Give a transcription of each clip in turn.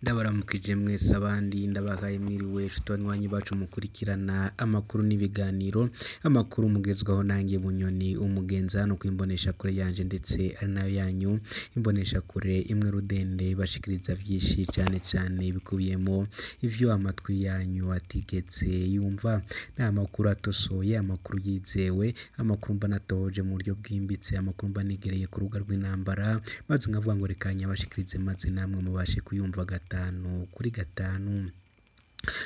Ndabaramukije mwese abandi ndabahaye mwiriwe nshuti banywanyi bacu mukurikirana amakuru n'ibiganiro, amakuru mugezwaho nanjye Bunyoni umugenzi hano ku imboneshakure yanje ndetse ari nayo yanyu, imboneshakure imwe rudende ibashikiriza vyinshi cane cane bikubiyemo ivyo amatwi yanyu atigeze yumva. Ni amakuru atosoye, amakuru yizewe, amakuru mba natohoje mu buryo bwimbitse, amakuru mba nigereye ku rubuga rw'intambara, maze nkavuga ngo reka nyabashikirize maze namwe mubashe kuyumva gatanu kuri gatanu.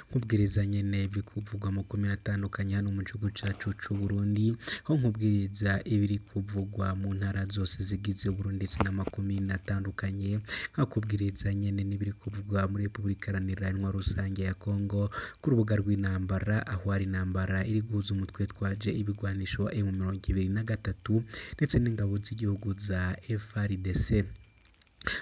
Nkubwiriza nyene ibiri kuvugwa mu makomine atandukanye hano mu gihugu cacu c'Uburundi, aho nkubwiriza ibiri kuvugwa mu ntara zose zigize Uburundi ndetse n'amakomine atandukanye, nkakubwiriza nyene n'ibiri kuvugwa muri Repubulika Iharanira Intwaro Rusange ya Kongo ku rubuga rw'intambara, aho hari intambara iri guhuza umutwe twaje ibigwanisho wa M23 ndetse n'ingabo z'igihugu za FARDC.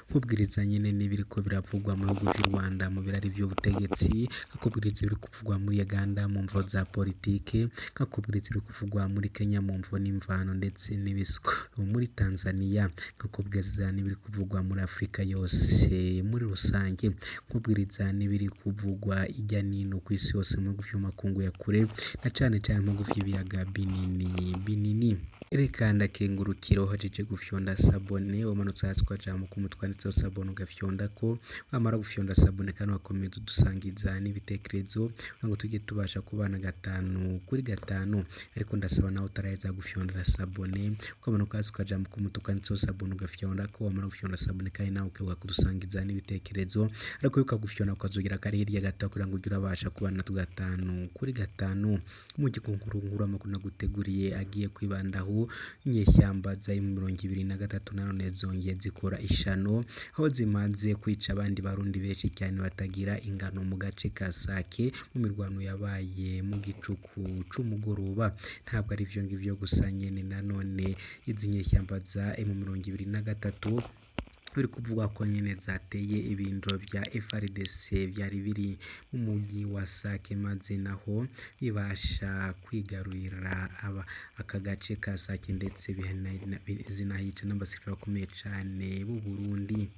Nkubwiriza nyene n'ibiriko biravugwa mu bihugu vy'u Rwanda mu birari vy'ubutegetsi, nkakubwiriza ibiri kuvugwa muri Uganda mu mvo za politike, nkakubwiriza ibiri kuvugwa muri Kenya mu mvo n'imvano ndetse n'ibisukuru muri Tanzania, nkakubwiriza n'ibiri kuvugwa muri Afrika yose muri rusange, nkubwiriza n'ibiri kuvugwa irya nino kw'isi yose mu bihugu vy'amakungu ya kure na cane cane mu bihugu vy'ibiyaga binini binini. Reka ndakengurukira uhejeje gufyonda sabone umanutse hasi kwa jambo k'umutwe wanditseho sabone ugafyondako, wamara gufyonda sabone kandi ugakomeza udusangiza n'ibitekerezo kugira ngo tujye tubasha kubana gatanu kuri gatanu, ariko ndasaba nawe utaraheza gufyondera sabone ukamanuka hasi kwa jambo k'umutwe kanditseho sabone ugafyondako, wamara gufyonda sabone kandi nawe ukibuka kudusangiza n'ibitekerezo, ariko wibuka gufyonda ukazogera kari hirya gato kugira ngo ujye urabasha kubana natwe gatanu kuri gatanu. Mu gikunkuru amakuru naguteguriye agiye kwibandaho inyeshyamba za M23 nanone zongeye zikora ishano aho zimaze kwica abandi barundi benshi cyane batagira ingano mu gace ka Sake mu mirwano yabaye mu gicuku c'umugoroba. Ntabwo ari ivyo ngivyo gusa nyene nanone izi nyeshyamba za M23 biri kuvugwa ko nyene zateye ibirindiro vya FARDC vyari biri mu mujyi wa Sake maze naho bibasha kwigarurira aba aka gace ka Sake ndetse zinahica n'abasirikare bakomeye cane b'u Burundi.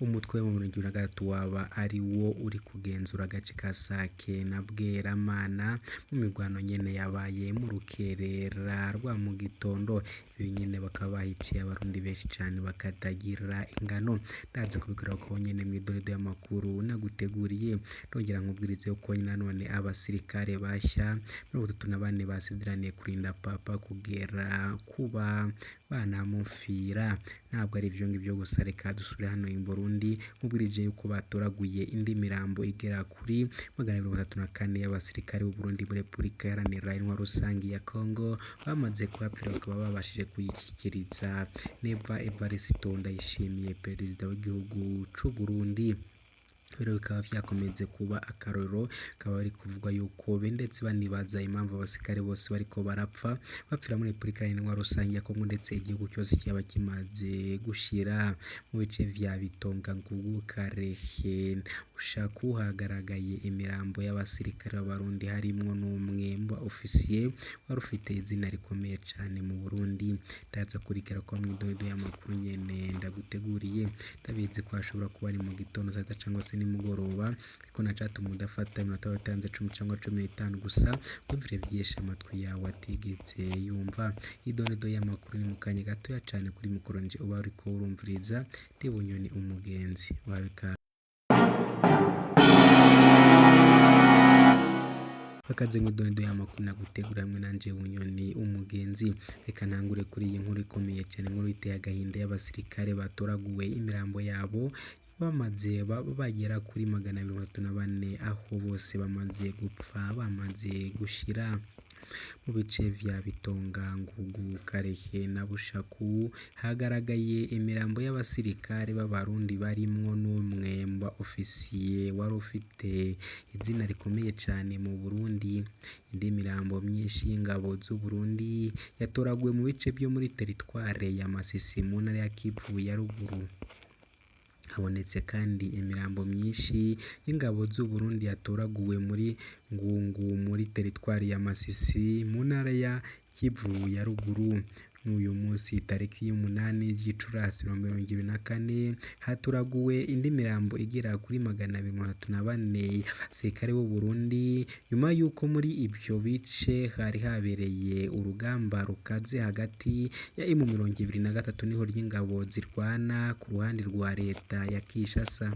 Umutwe wa M23 waba ari wo uri kugenzura agace ka Sake na Bweramana mu mirwano nyene yabaye mu rukerera rwa mu gitondo, ibi nyene bakaba bahiciye abarundi benshi cane bakatagira ingano. Ndaza kubigarukaho nyene mw'idorido y'amakuru naguteguriye, ndongera nkubwirize yuko nanone abasirikare bashya 34 basezeraniye kurinda Papa kugera kuba banamupfira. Ntabwo ari ivyo ngivyo gusa, reka dusubire hano i Burundi nkubwirije yuko batoraguye indi mirambo igera kuri 234 y'abasirikare b'u Burundi muri Repubulika Iharanira Intwaro Rusange ya Kongo bamaze kuhapfira bakaba babashije kuyishyikiriza Neva Evariste Ndayishimiye perezida w'igihugu c'u Burundi. Rero bikaba vyakomeze kuba akarorero, bikaba bari kuvuga yuko be ndetse banibaza impamvu abasirikare bose bariko barapfa bapfira muri Repubulika Iharanira Intwaro Rusange ya Kongo ndetse igihugu cyose kikaba kimaze gushira mu bice vya Bitonga, Ngugu, Karehe, Bushaku hagaragaye imirambo y'abasirikare b'Abarundi harimwo n'umwe mu ba ofisiye wari ufite izina rikomeye cane mu Burundi. Ndaza kurikira ko mw'idorido y'amakuru nyene ndaguteguriye, ndabizi ko hashobora kuba ari mu gitondo saa sita cangwa se nimugoroba, ariko ntacatuma udafata iminota watanze 10 cangwa 15 gusa wumvire vyinshi amatwi yawe atigeze yumva. Idonido y'amakuru ni mu kanya gatoya cane kuri mikoro nje uba uriko urumviriza ndi Bunyoni umugenzi wawe ikaze. Bakaze mw'idonido y'amakuru nagutegura hamwe nanje Bunyoni umugenzi. Reka ntangure kuri iyi nkuru ikomeye cane, inkuru iteye agahinda y'abasirikare batoraguwe imirambo yabo bamaze bagera kuri 234 aho bose bamaze gupfa bamaze gushira mu bice vya Bitonga, Ngugu, Karehe na Bushaku hagaragaye imirambo y'abasirikare b'Abarundi barimwo n'umwe mu ba ofisiye wari ufite izina rikomeye cane mu Burundi. Indi mirambo myinshi y'ingabo z'u Burundi yatoraguwe mu bice vyo muri teritware ya Masisi mu ntara ya Kivu ya ruguru. Habonetse kandi imirambo myinshi y'ingabo z'u Burundi yatoraguwe muri Ngungu muri teritwari ya Masisi mu ntara ya Kivu ya ruguru. N'uyu munsi tariki y'umunani Gicurasi 2024 haturaguwe indi mirambo igera kuri 234 y'abasirikare b'u Burundi, nyuma y'uko muri ivyo bice hari habereye urugamba rukaze hagati ya M23 niho ry'ingabo zirwana ku ruhande rwa leta ya Kinshasa.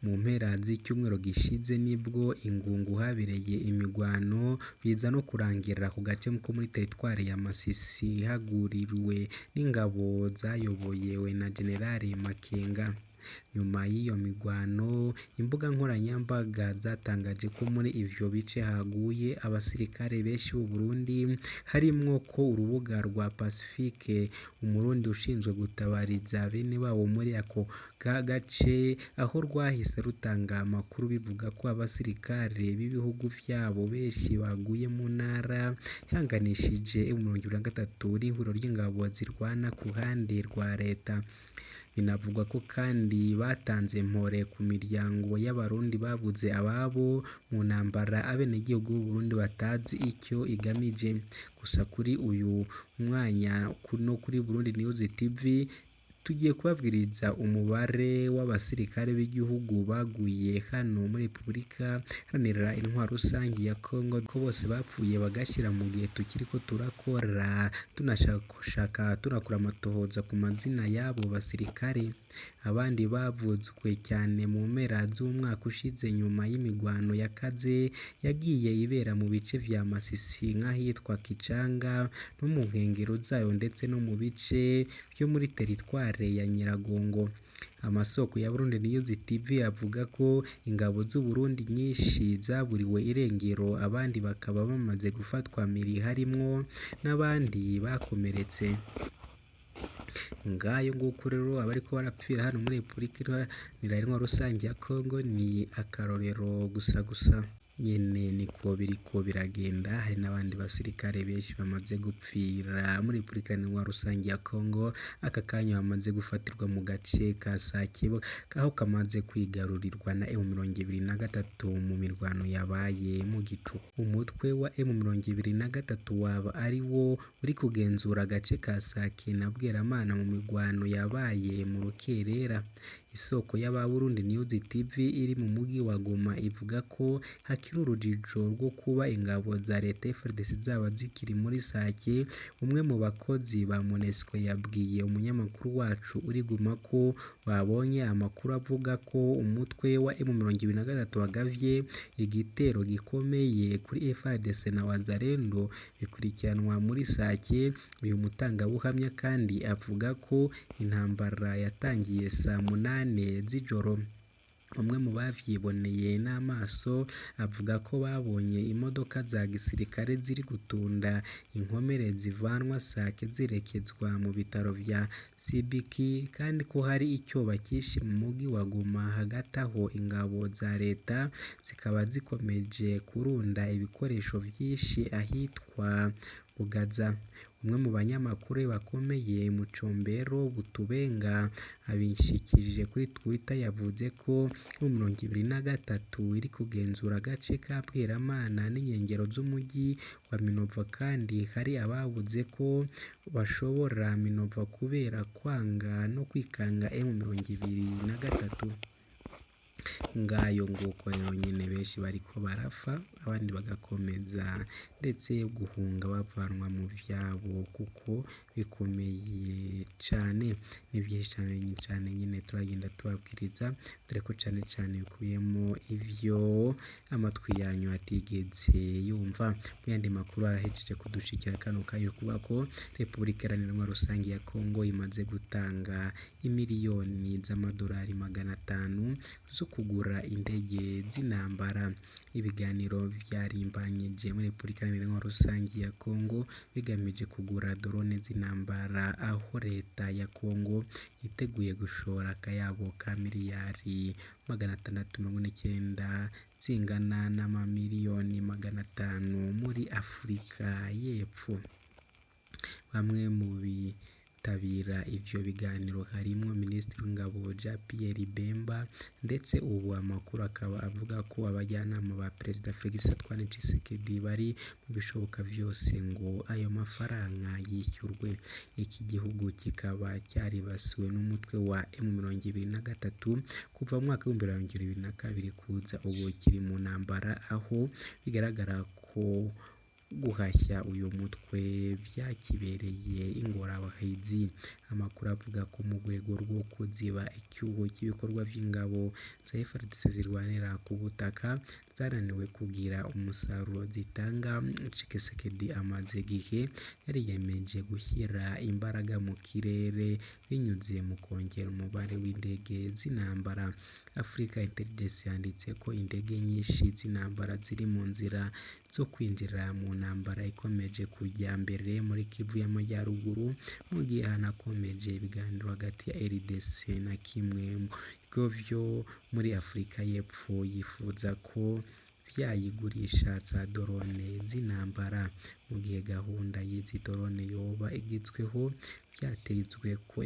Mu mpera z'icyumweru gishize nibwo ingungu habereye imigwano biza no kurangira ku gace ko muri teritwari ya Masisi haguririwe n'ingabo zayoboyewe na General Makenga. Nyuma y'iyo migwano, imbuga nkoranyambaga zatangaje ko muri ivyo bice haguye abasirikare benshi b'u Burundi, harimwo ko urubuga rwa Pacifique, umurundi ushinzwe gutabariza bene wabo muri ako gace, aho rwahise rutanga amakuru bivuga ko abasirikare b'ibihugu vyabo benshi baguye mu ntara ihanganishije M23 n'ihuriro ry'ingabo zirwana ku ruhande rwa leta. Binavugwa ko kandi batanze mpore ku miryango y'abarundi babuze ababo mu ntambara abenegihugu b'u Burundi batazi icyo igamije. Gusa kuri uyu mwanya no kuri Burundi News TV tugiye kubabwiriza umubare w'abasirikare b'igihugu baguye hano muri Repubulika Iharanira Intwaro Rusangi ya Congo, ko bose bapfuye bagashira mu gihe tukiriko turakora tunashaka tunakora amatohoza ku mazina y'abo basirikare. Abandi bavuzwe cyane mu mpera z'umwaka ushize nyuma y'imigwano yakaze yagiye ibera mu bice vya Masisi nk'ahitwa Kicanga no mu nkengero zayo ndetse no mu bice vyo muri teritware ya Nyiragongo. Amasoko ya Burundi News TV avuga ko ingabo z'u Burundi nyinshi zaburiwe irengero, abandi bakaba bamaze gufatwa mpiri harimwo n'abandi bakomeretse. Ngayo nguko rero abariko barapfira hano muri Repubulika Iharanira Intwaro Rusangi ya Congo ni akarorero gusa gusa. Nyene niko biriko biragenda, hari n'abandi basirikare benshi bamaze gupfira muri Repubulika Iharanira Intwaro Rusangi ya Congo, aka kanya bamaze gufatirwa mu gace ka Sake aho kamaze kwigarurirwa na M23 mu mirwano yabaye mu gicuku. Umutwe wa M23 waba ari wo uri kugenzura agace ka Sake na Bweramana mu mirwano yabaye mu rukerera. Isoko y'aba Burundi News TV iri mu mugi wa Goma ivuga ko hakiri urujijo rwo kuba ingabo za leta FARDC zaba zikiri muri Sake. Umwe mu bakozi ba MONUSCO yabwiye umunyamakuru wacu uri Goma ko babonye amakuru avuga ko umutwe wa M23 wagavye igitero gikomeye kuri FARDC na Wazalendo bikurikiranwa muri Sake. Uyu mutangabuhamya kandi avuga ko intambara yatangiye saa 8 z'ijoro. Umwe mu bavyiboneye n'amaso avuga ko babonye imodoka za gisirikare ziri gutunda inkomere zivanwa Sake zirekezwa mu bitaro vya Sibiki, kandi ko hari icyoba cyinshi mu mugi wa Goma. Hagati aho ingabo za leta zikaba zikomeje kurunda ibikoresho vyinshi ahitwa Bugaza. Umwe mu banyamakuru bakomeye Mucombero Butubenga abishikirije kuri Twitter yavuze ko M23 iri kugenzura agace ka Bweramana n'inkengero z'umugi wa Minova, kandi hari ababuze ko bashobora Minova kubera kwanga no kwikanga M23. Ngayo nguko rero nyene benshi bariko barapfa, abandi bagakomeza ndetse guhunga bavanwa mu vyabo kuko bikomeye cane. Ni vyinshi cane nyene turagenda tubabwiriza, dore ko cane cane bikubiyemo ivyo amatwi yanyu atigeze yumva. Mu yandi makuru ahejeje kudushikira kano kanya, kuvuga ko Repubulika Iharanira Intwaro Rusangi ya Congo imaze gutanga imiliyoni z'amadolari 500 zo kugura indege z'intambara. Ibiganiro vyarimbanyije muri Repubulika Iharanira Intwaro Rusangi ya Congo bigamije kugura drone z'intambara, aho leta ya Congo yiteguye gushora akayabo ka miliyari 649 zingana n'amamiliyoni 500 muri Afurika y'Epfo. Bamwe mu Abazitabira ivyo biganiro harimwo Minisitiri w'Ingabo Jean Pierre Bemba, ndetse ubu amakuru akaba avuga ko abajyanama ba Perezida Felix Antoine Tshisekedi bari mu bishoboka vyose ngo ayo mafaranga yishyurwe. Iki gihugu kikaba cyaribasiwe n'umutwe wa M23 kuva mu mwaka w'2022 kuza ubu kiri mu ntambara, aho bigaragara ko guhashya uyu mutwe byakibereye ingorabahizi. Amakuru avuga ko mu rwego rwo kuziba icyuho cy'ibikorwa by'ingabo za FARDC zirwanira ku butaka zananiwe kugira umusaruro zitanga, Tshisekedi amaze igihe yariyemeje gushyira imbaraga mu kirere binyuze mu kongera umubare w'indege z'intambara. Africa Intelligence yanditse ko indege nyinshi z'intambara ziri mu nzira zo kwinjira mu ntambara ikomeje kujya mbere muri Kivu y'Amajyaruguru, mu gihe hanakomeje ibiganiro hagati ya RDC na kimwe mu bigo vyo muri Afurika y'Epfo yifuza ko vyayigurisha za drone z'intambara. Mu gihe gahunda y'izi drone yoba igezweho, vyatezwe ko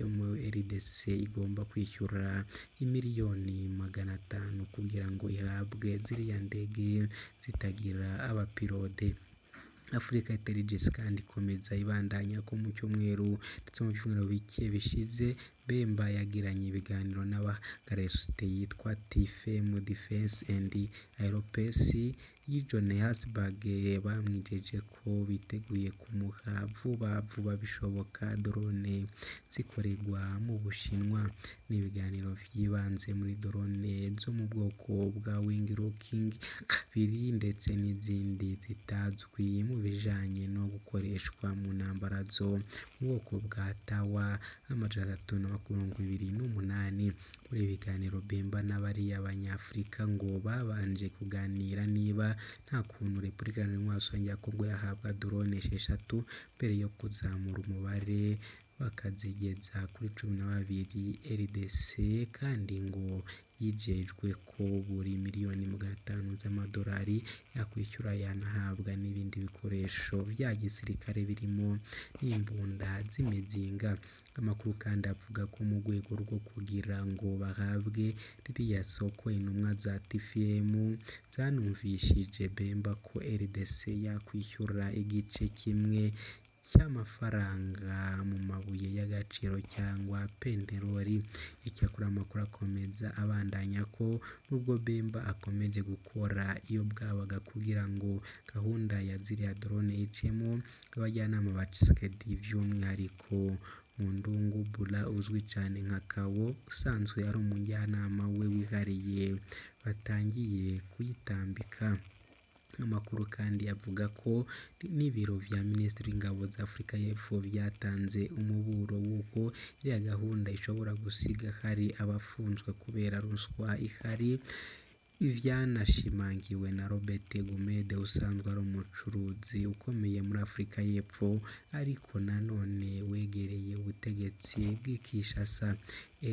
RDC igomba kwishyura imiliyoni 500 kugira ngo ihabwe ziriya ndege zitagira abapilode. Africa Intelligence kandi ikomeza ibandanya ko mu cyumweru ndetse mu byumweru bike bishize Bemba yagiranye ibiganiro n'abahagarariye sosiyete yitwa TFM Defense and Aerospace y'i Johannesburg, bamwijeje ko biteguye kumuha vuba vuba bishoboka drone zikorerwa mu Bushinwa. Ni ibiganiro vyibanze muri drone zo mu bwoko bwa Wing Looking 2 ndetse n'izindi zitazwi mu bijanye no gukoreshwa mu ntambara zo mu bwoko bwa Tower 328. Muri ibi biganiro Bemba n'abariya Banyafurika ngo babanje kuganira niba nta kuntu Repubulika Iharanira Demokarasi ya Kongo yahabwa drone 6 mbere yo kuzamura umubare bakazigeza kuri 12. RDC kandi ngo yijejwe ko buri miliyoni 500 z'amadolari yakwishyura yanahabwa n'ibindi bikoresho vya gisirikare birimo n'imbunda z'imizinga. Amakuru kandi avuga ko mu rwego rwo kugira ngo bahabwe ririya soko, intumwa za TFM zanumvishije Bemba ko RDC yakwishyura igice kimwe cy'amafaranga mu mabuye y'agaciro cyangwa peteroli. Icyakora amakuru akomeza abandanya ko nubwo Bemba akomeje gukora iyo bwabaga kugira ngo gahunda ya ziriya drone icemo, abajyanama ba Tshisekedi by'umwihariko Mundungu Bula uzwi cyane nka Kawo usanzwe ari umujyanama we wihariye batangiye kuyitambika. Amakuru kandi avuga ko n'ibiro vya Minisitiri w'Ingabo za Afurika y'Epfo byatanze umuburo w'uko iriya gahunda ishobora gusiga hari abafunzwe kubera ruswa ihari, ivyanashimangiwe na Robert Gumede usanzwe ari umucuruzi ukomeye muri Afurika y'Epfo ariko nanone wegereye ubutegetsi bw'i Kinshasa.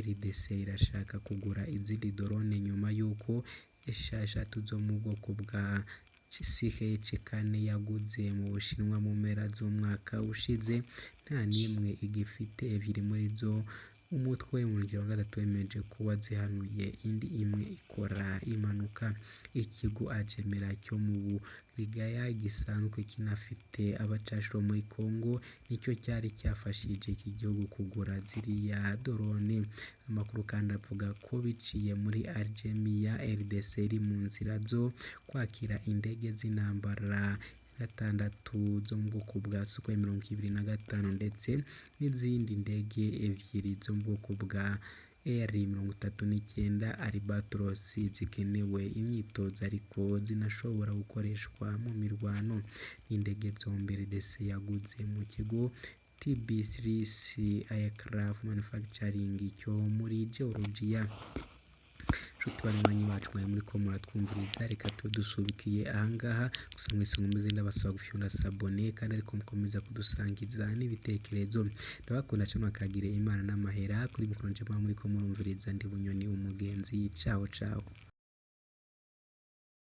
RDC irashaka kugura izindi drone nyuma y'uko 6 zo mu bwoko bwa CH-4 yaguze mu Bushinwa mu mpera z'umwaka ushize nta n'imwe igifite, ebyiri muri zo umutwe wa M23 wemeje ko wazihanuye, indi imwe ikora impanuka. Ikigo Agemera cyo mu Buriganya gisanzwe kinafite abacashuro muri Congo nicyo cyari cyafashije iki gihugu kugura ziriya drone. Amakuru kandi avuga ko biciye muri Algemia, RDC iri mu nzira zo kwakira indege z'intambara 6 zo mu bwoko bwa Sukhoi 25 ndetse n'izindi ndege 2 zo mu bwoko bwa R-39 Albatros zikenewe imyitozo ariko zinashobora gukoreshwa mu mirwano. N'indege zombi RDC yaguze mu kigo TB3C Aircraft Manufacturing cyo muri Georgia. Nshuti banywanyi bacu mwari muriko muratwumviriza, reka tube dusubikiye ahangaha. Gusa mwese nkomeze ndabasaba gufyonda sabone kandi ariko mukomeza kudusangiza n'ibitekerezo. Ndabakunda cane, mwakagire Imana n'amahera. Kuri mikoro nje muba muriko murumviriza ndi Bunyoni umugenzi. Ciao ciao.